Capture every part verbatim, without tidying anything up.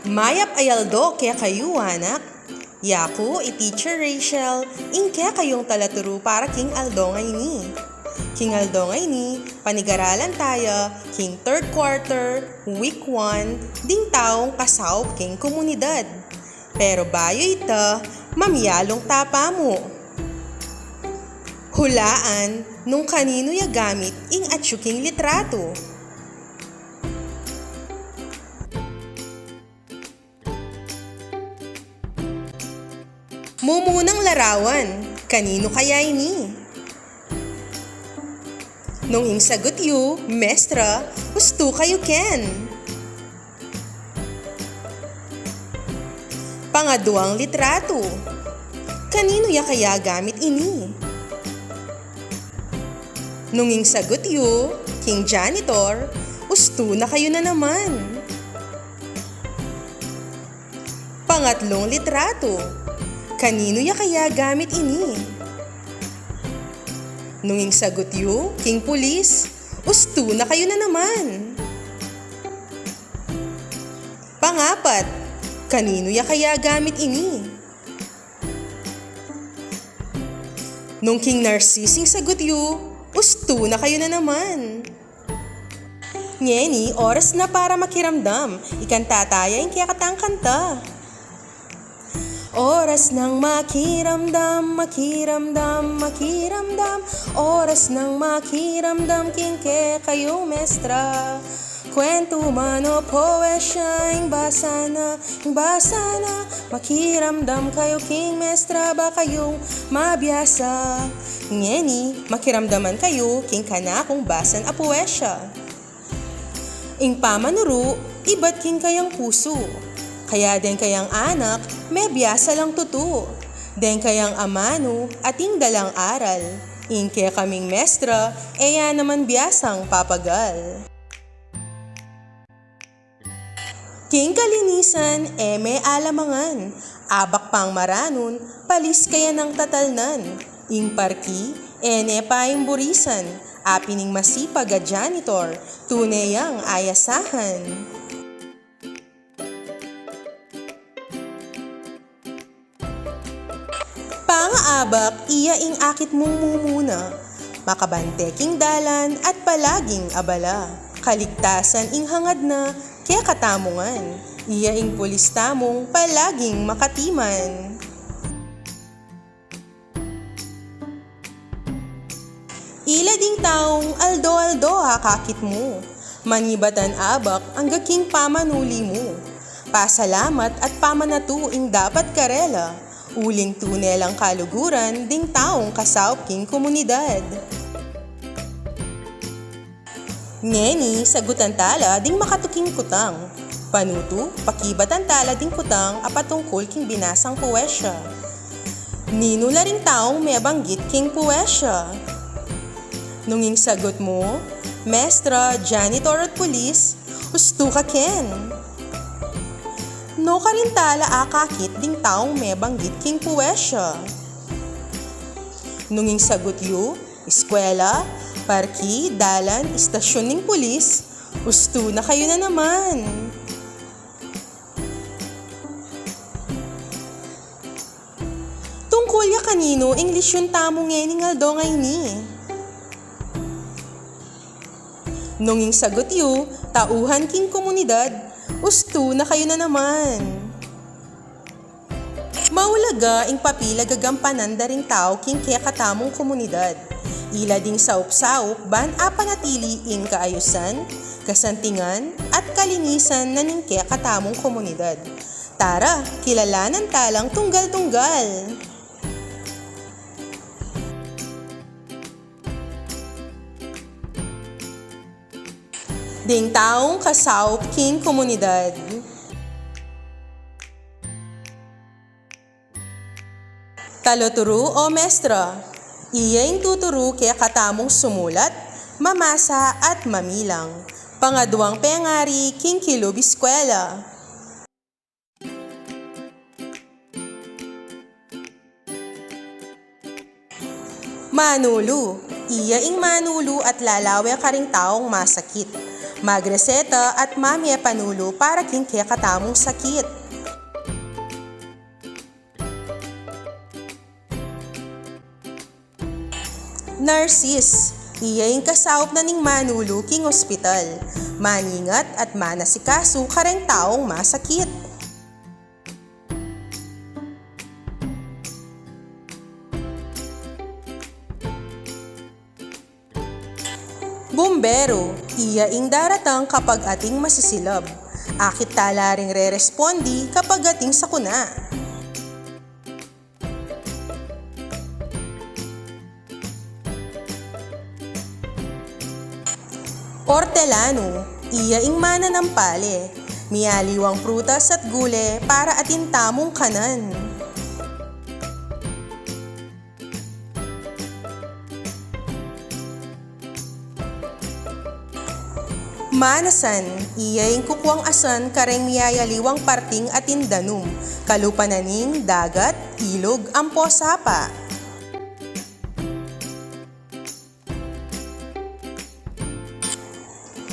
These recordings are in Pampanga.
Mayap a aldo kekayu, anak. Yaku i Teacher Rachel, ing kekayung talaturu para king aldo ngeni. King aldo ngeni, panigaralan taya king third quarter, week one, ding taung kasaup king komunidad. Pero bayu ita, mamialung ta pa mu. Hulaan nung kaninu ya gamit ing atyu king litratu. Mumunang larawan, kaninu kaya ini? Nung ing sagut yu, mestra, ustu kayu ken. Pangaduang litratu. Kaninu ya kaya gamit ini? Nung ing sagut yu, king janitor, ustu na kayu na naman. Pangatlung litratu. Kaninu ya kaya gamit ini? Nung ing sagut yu, king pulis, ustu na kayu na naman. Pangapat, kaninu ya kaya gamit ini? Nung king narsis ing sagut yu, ustu na kayu na naman. Ngeni, oras na para makiramdam. Ikanta taya ing kekatang kanta. Oras nang makiramdam, makiramdam, makiramdam. Oras nang makiramdam king kekayung mestra. Kwentu man o powesya, ing basa na, ing basa na. Makiramdam kayu king mestra, ba kayung mabiasa. Ngeni, makiramdaman kayu king kanakung basan a powesya. Ing pamanuru, ibat king kayang pusu. Kaya deng kayang anak, mebiasa lang tutu. Deng kayang amanu, atin dalang aral. Ing kekaming mestra, e ya naman biasang papagal. King kalinisan, e me alamangan. Abak pang maranun, palis kaya nang tatalnan. Ing parki, e ne pa ing burisan. Apin ing masipag a janitor, tune yang ayasahan. Pangaabak, iya ing akit mung mumuna. Makabante king dalan at palaging abala. Kaligtasan ing hangad na, kekatamu ngan. Iya ing pulis tamung palaging makatiman. Ila ding taung aldo-aldo akakit mu, manibatan abak angga king pamanuli mu. Pasalamat at pamanatu ing dapat karela, uling tune lang kaluguran ding taung kasaup king komunidad. Ngeni, sagutan tala ding makatuking kutang. Panutu, pakibatan tala ding kutang a patungkul king binasang powesya. Ninu la ring taung mebanggit king powesya? Nung ing sagut mu, mestra, janitor at pulis, ustu ka ken. Nukarin tala akakit ding taung mebanggit king powesya? Nung ing sagut yu, eskwela, parki, dalan, istasyun ning pulis, ustu na kayu na naman. Tungkul ya kaninu ing lisyun tamu ngening aldo ngeni? Nung ing sagut yu, tauhan king komunidad, ustu na kayu na naman. Maulaga ing papil a gagampanan da ring tau king kekatamung komunidad. Ila ding saup-saup ban apanatili ing kaayusan, kasantingan, at kalinisan na ning kekatamung komunidad. Tara, kilalanan talang tunggal-tunggal. Ding taung kasaup king komunidad. Taluturu o mestra, iya ing tuturu kekatamung sumulat, mamasa at mamilang. Pangaduang pengari king kilub eskwela. Manulu. Iya ing manulu at lalawe karing taung masakit. Magreseta at mamie panulu para king kekatamung sakit. Nurses, iya ing kasaup na ning manulu king ospital, maningat at manasikasu kareng taung masakit. Bumbero, iya ing daratang kapag ating masisilab. Akit tala ring rerespondi kapag ating sakuna. Ortelano, iya ing mananampale. Mialiwang prutas at gule para atin tamung kanan. Manasan, iya ing kukuang asan kareng miyayaliwang parting atin danum, kalupa na ning dagat, ilug, ampo sapa.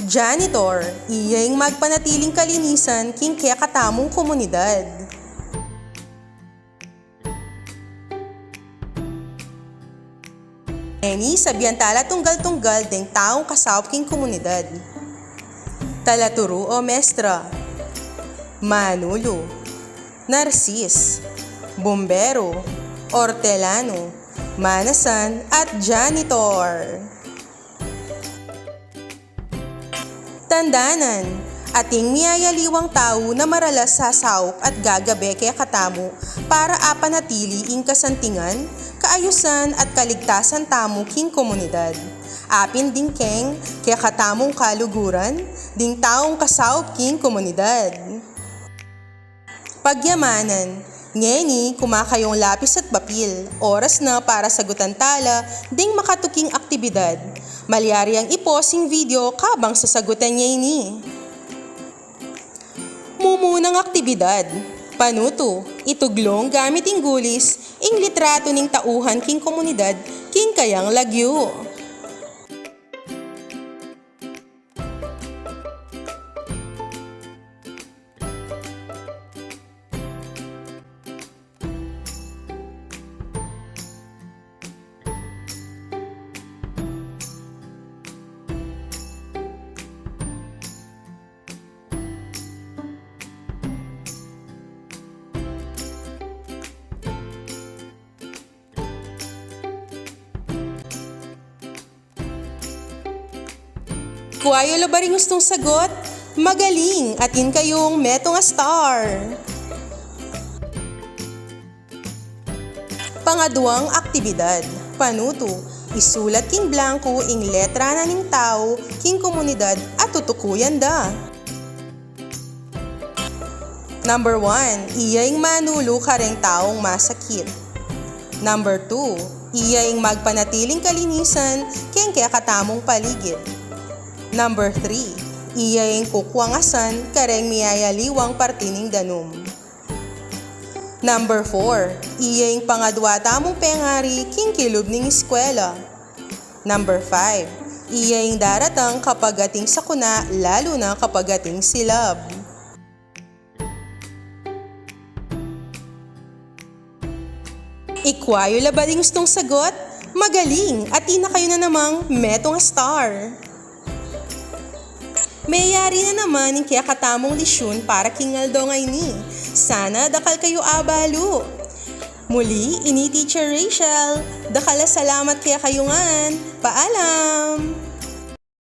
Janitor, iya ing magpanatiling kalinisan king kekatamung komunidad. Ngeni, sabian tala tunggal-tunggal deng taung kasaup king komunidad. Talaturu o mestra, manulu, narsis, bumbero, ortelano, manasan, at janitor. Tandanan, ating miyayaliwang tau na maralas sasaup at gagabe kekatamu para apanatili ing kasantingan, kaayusan at kaligtasan tamu king komunidad. Apin ding keng kekatamung kaluguran, ding taung kasaup king komunidad. Pagyamanan. Ngeni, kuma kayung lapis at papil. Oras na para sagutan tala ding makatuking aktibidad. Malyari yang i-pause ing video kabang sasagutan ye ini. Mumunang aktibidad. Panutu, ituglung gamit ing gulis ing litratu ning tauhan king komunidad king kayang lagyu. Ikwa yu la ba ring ustung sagot? Magaling! Atin kayung metung a star! Pangaduang aktibidad, panutu, isulat king blanku ing letra na ning tau king komunidad a tutukuyan da. Number one, iya ing manulu kareng taung masakit. Number two, iya ing magpanatiling kalinisan keng kekatamung paligid. Number three, iya ing kukuang asan kareng miyayaliwang parti ning danum. Number four, iya ing pangadwa tamung pengari king kilub ning eskwela. Number five, iya ing daratang kapag ating sakuna, lalu na kapag ating silab. Ikwa yu la ba ring ustung sagot? Magaling! Atin na kayu na namang metung a star! Meyari na naman ing kekatamung lisyun para king aldo ngeni. Sana dakal kayu abalu. Muli, ini Teacher Rachel. Dakal a salamat kekayu ngan. Paalam!